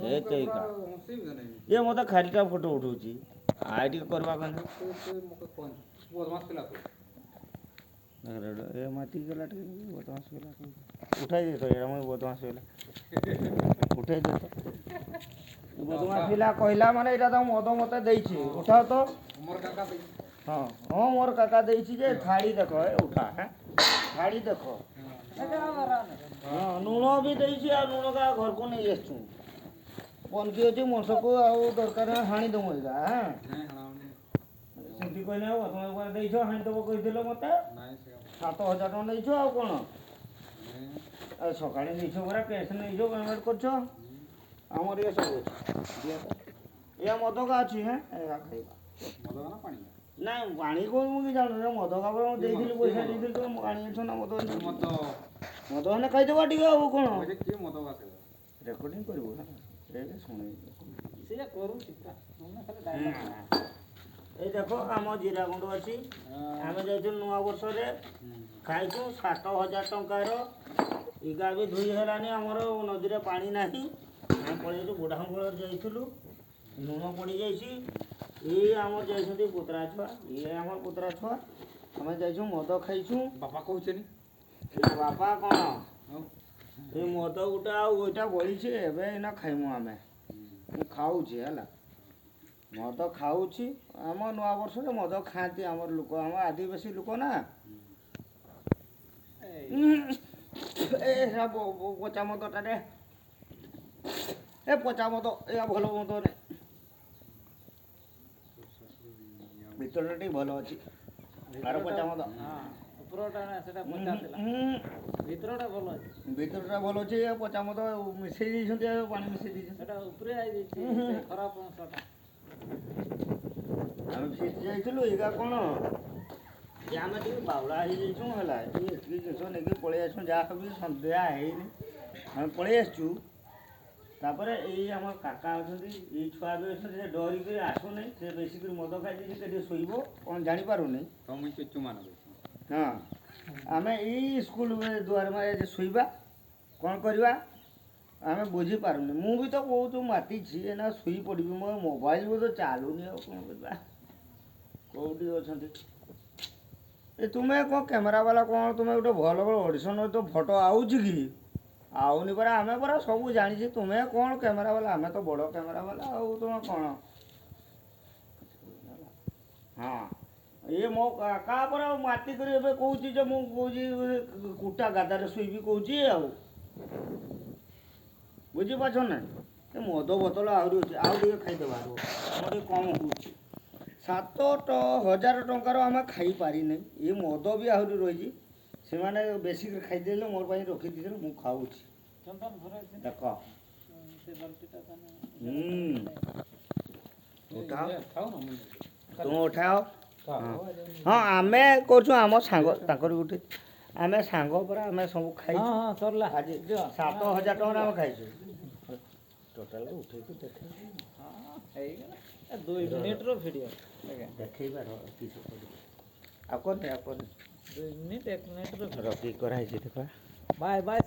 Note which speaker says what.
Speaker 1: ଏ ତେଇକା ଇଏ ମୋତେ ଖାଲିଟା ଫଟୋ ଉଠଉଛି। ଆଉ ଟିକେ କରିବା କଣ?
Speaker 2: ବଦମାସ ପିଲା ତୁ।
Speaker 1: ଏ ମାତି ଗଲା ଟିକେ, ବଦମାସ ପିଲା। ଉଠାଇ ଦେ ତ ଏଇଟା। ମୁଇଁ ବଦମାସ ପିଲା ଉଠେଇ ଦେ ତ। ବଦମାସ ପିଲା କହିଲା ମାନେ ଏଇଟା ତ ମଦ ମତେ ଦେଇଛି, ଉଠାଅ ତ।
Speaker 2: ମୋର କାକା ଦେଇଛି।
Speaker 1: ହଁ, ମୋର କାକା ଦେଇଛି ଯେ ଥାଳି ଦେଖ। ଏ ଉଠା। ହେଁ, ଥାଳି ଦେଖ। ହଁ, ଲୁଣ ବି ଦେଇଛି। ଆଉ ଲୁଣ କା ଘରକୁ ନେଇ ଆସିଛୁ। ପନକି ଅଛି ମଣିଷକୁ ଆଉ ଦରକାର ହାଣି ଦବୁ ଏଇଟା। ହେଁ।
Speaker 2: ନାଇଁ, ହାଣାହୁଣି।
Speaker 1: ସେମିତି କହିଲେ ହବ? ତମେ ପରା ଦେଇଛ, ହାଣିଦେବ କହିଥିଲ ମତେ।
Speaker 2: ନାଇଁ ସେ
Speaker 1: 7,000 ଟଙ୍କା ନେଇଛ ଆଉ କ'ଣ?
Speaker 2: ନାଇଁ।
Speaker 1: ଆଉ ସକାଳେ ନେଇଛ ପରା, କ୍ୟାସ୍ ନେଇଛ, ପେମେଣ୍ଟ କରୁଛ। ଆମର ଇଏ ସବୁ ଅଛି, ଦିଅ ତ। ଇଏ ମଦକା ଅଛି। ହେଁ, ଏଇଟା ଖାଇବା।
Speaker 2: ମଦ ନା ପାଣି?
Speaker 1: ନାଇଁ, ପାଣି କଣ ମୁଁ କି ଜାଣୁନି। ମଦ କାପରେ ମୁଁ
Speaker 2: କି ମଦ?
Speaker 1: ଦେଇଥିଲି
Speaker 2: କି
Speaker 1: ପଇସା
Speaker 2: ମଦ?
Speaker 1: ଦେଇଥିଲି। ତମେ ଆଣିଛ ନା ମଦ?
Speaker 2: ମଦ।
Speaker 1: ମଦ ହେଲେ ଖାଇଦେବା ଟିକେ, ଆଉ କ'ଣ?
Speaker 2: କିଏ ମଦ ବା ସେଟା?
Speaker 1: ରେକର୍ଡିଂ କରିବୁ ହେଲା, ଏ ଶୁଣେଇ।
Speaker 3: ସେଇଟା କରୁଛି ପୁରା, ତୁମେ ଖାଲି ଡାଇଲଗ।
Speaker 1: ଏଇ ଦେଖ, ଆମ ଜିରା ଗୁଣ୍ଡ ଅଛି। ଆମେ ଯାଇଥିଲୁ ନୂଆ ବର୍ଷରେ, ଖାଇଛୁ 7,000 ଟଙ୍କାର। ଇଗା ବି ଧୋଇ ହେଲାନି ଆମର, ନଦୀରେ ପାଣି ନାହିଁ। ଆମେ ପଳେଇଛୁ, ବୁଢ଼ାମ୍ବଳରେ ଯାଇଥିଲୁ, ଲୁଣ ପଡ଼ିଯାଇଛି। ଇଏ ଆମର ଯାଇଛନ୍ତି ପୁତୁରା ଛୁଆ, ଇଏ ଆମର ପୁତୁରା ଛୁଆ। ଆମେ ଯାଇଛୁ, ମଦ ଖାଇଛୁ।
Speaker 2: ବାପା କହୁଛେନି।
Speaker 1: ବାପା କ'ଣ?
Speaker 2: ଆଉ
Speaker 1: ଏ ମଦ ଗୋଟେ ଆଉ ଏଇଟା ବଳିଛି, ଏବେ ଏଇନା ଖାଇମୁ ଆମେ। ମୁଁ ଖାଉଛି ହେଲା, ମଦ ଖାଉଛି। ଆମ ନୂଆ ବର୍ଷରେ ମଦ ଖାଆନ୍ତି ଆମର ଲୋକ, ଆମ ଆଦିବାସୀ ଲୋକ ନା। ଏ ପଚା ମଦଟାରେ, ଏ ପଚା ମଦ, ଏ ଭଲ ମଦ ନାଇଁ। ଭିତରଟା ଟିକେ ଭଲ ଅଛି, ଆର ପଚା ମଦ।
Speaker 3: ହଁ, ଉପରଟା ନା ସେଟା ପଚା ଥିଲା, ଭିତରଟା ଭଲ ଅଛି।
Speaker 1: ଭିତରଟା ଭଲ ଅଛି। ଏ ପଚା ମଦ ମିଶେଇ ଦେଇଛନ୍ତି ଆଉ ପାଣି ମିଶେଇ ଦେଇଛନ୍ତି।
Speaker 3: ସେଟା ଉପରେ ଆଇଯାଇଛି ସେ ଖରାପ ଅଂଶଟା।
Speaker 1: ଆମେ ସେଠି ଯାଇଥିଲୁ। ଏଇଟା କ'ଣ ଯେ ଆମେ ଟିକେ ବାଉଳା ହେଇଯାଇଛୁ ହେଲା, ଏଇ ଏତିକି ଜିନିଷ ନେଇକି ପଳେଇ ଆସିଛୁ। ଯାହା ବି ସନ୍ଧ୍ୟା ହେଇନି, ଆମେ ପଳେଇ ଆସିଛୁ। ତାପରେ ଏଇ ଆମ କାକା ଅଛନ୍ତି, ଏଇ ଛୁଆ ବି ଅଛନ୍ତି। ସେ ଡରିକିରି ଆସୁନି। ସେ ବେଶୀ କରି ମଦ ଖାଇଦେଇଛି, କେଠି ଶୋଇବ କ'ଣ ଜାଣିପାରୁନି।
Speaker 2: ତ ମୁଇଁ ଚୁଚୁ ମାନ।
Speaker 1: ହଁ, ଆମେ ଏଇ ସ୍କୁଲ ଦୁଆର ମାରେ ଶୋଇବା, କ'ଣ କରିବା ଆମେ ବୁଝିପାରୁନି। ମୁଁ ବି ତ ବହୁତ ମାତିଛି। ଏଇନା ଶୋଇପଡ଼ିବି, ମୋ ମୋବାଇଲ ବି ତ ଚାଲୁନି, ଆଉ କ'ଣ କରିବା? କେଉଁଠି ଅଛନ୍ତି ଏ? ତୁମେ କ'ଣ କ୍ୟାମେରା ବାଲା କ'ଣ? ତୁମେ ଗୋଟେ ଭଲ ଭଲ ଅଡ଼ିସନ୍ ତ ଫଟୋ ଆଉଛି କି ଆଉନି ପରା? ଆମେ ପରା ସବୁ ଜାଣିଛି। ତୁମେ କ'ଣ କ୍ୟାମେରା ବାଲା? ଆମେ ତ ବଡ଼ କ୍ୟାମେରା ବାଲା, ଆଉ ତୁମେ କ'ଣ? ହଁ, ଇଏ ମୋ କାକା ପରା ମାତି କରି ଏବେ କହୁଛି ଯେ ମୁଁ କହୁଛି କୁଟା ଗାଦାରେ ଶୋଇବି କହୁଛି। ଆଉ ବୁଝିପାରୁଛ ନା? ଏ ମଦ ବୋତଲ ଆହୁରି ଅଛି, ଆଉ ଟିକେ ଖାଇଦେବା। ରୁହ, ଆମର ଟିକେ କମ୍ ହେଉଛି। 7,000 ଟଙ୍କାର ଆମେ ଖାଇପାରିନି। ଏ ମଦ ବି ଆହୁରି ରହିଛି। ସେମାନେ ବେଶୀ ଖାଇଦେଲେ, ମୋର ପାଇଁ ରଖିଦେଇଥିଲେ, ମୁଁ ଖାଉଛି।
Speaker 3: ଚନ୍ଦନ ଘରେ ଅଛି।
Speaker 1: ଦେଖ।
Speaker 3: ସେ ବାଲ୍ଟିଟା ତାନେ।
Speaker 1: ଉଠାଅ।
Speaker 2: ଖାଉ ନା ମୁଁ।
Speaker 1: ତୁମେ ଉଠାଅ। ହଁ, ଆମେ କରୁଛୁ। ଆମ ସାଙ୍ଗ ତାଙ୍କର ଗୋଟେ, ଆମେ ସାଙ୍ଗ ପରା, ଆମେ ସବୁ ଖାଇଛୁ।
Speaker 3: ହଁ, ସରିଲା।
Speaker 1: ଆଜି
Speaker 3: ଦିଅ।
Speaker 1: 7,000 ଟଙ୍କାରେ ଆମେ ଖାଇଛୁ ଟୋଟାଲ। ଉଠେଇକି ଦେଖେଇ।
Speaker 3: ହଁ, ହେଇଗଲା। ଏ 2 ମିନିଟ୍ର ଭିଡ଼ିଓ ଆଜ୍ଞା।
Speaker 1: ଦେଖେଇବାର କିଛି କରିବ ଆଉ କରନି, ଆଉ କରନି।
Speaker 3: 2 ମିନିଟ୍ 1 ମିନିଟ୍ର ଭିଡ଼ିଓ।
Speaker 1: ରଖିକି କରାହେଇଛି, ଦେଖ।
Speaker 3: Bye bye.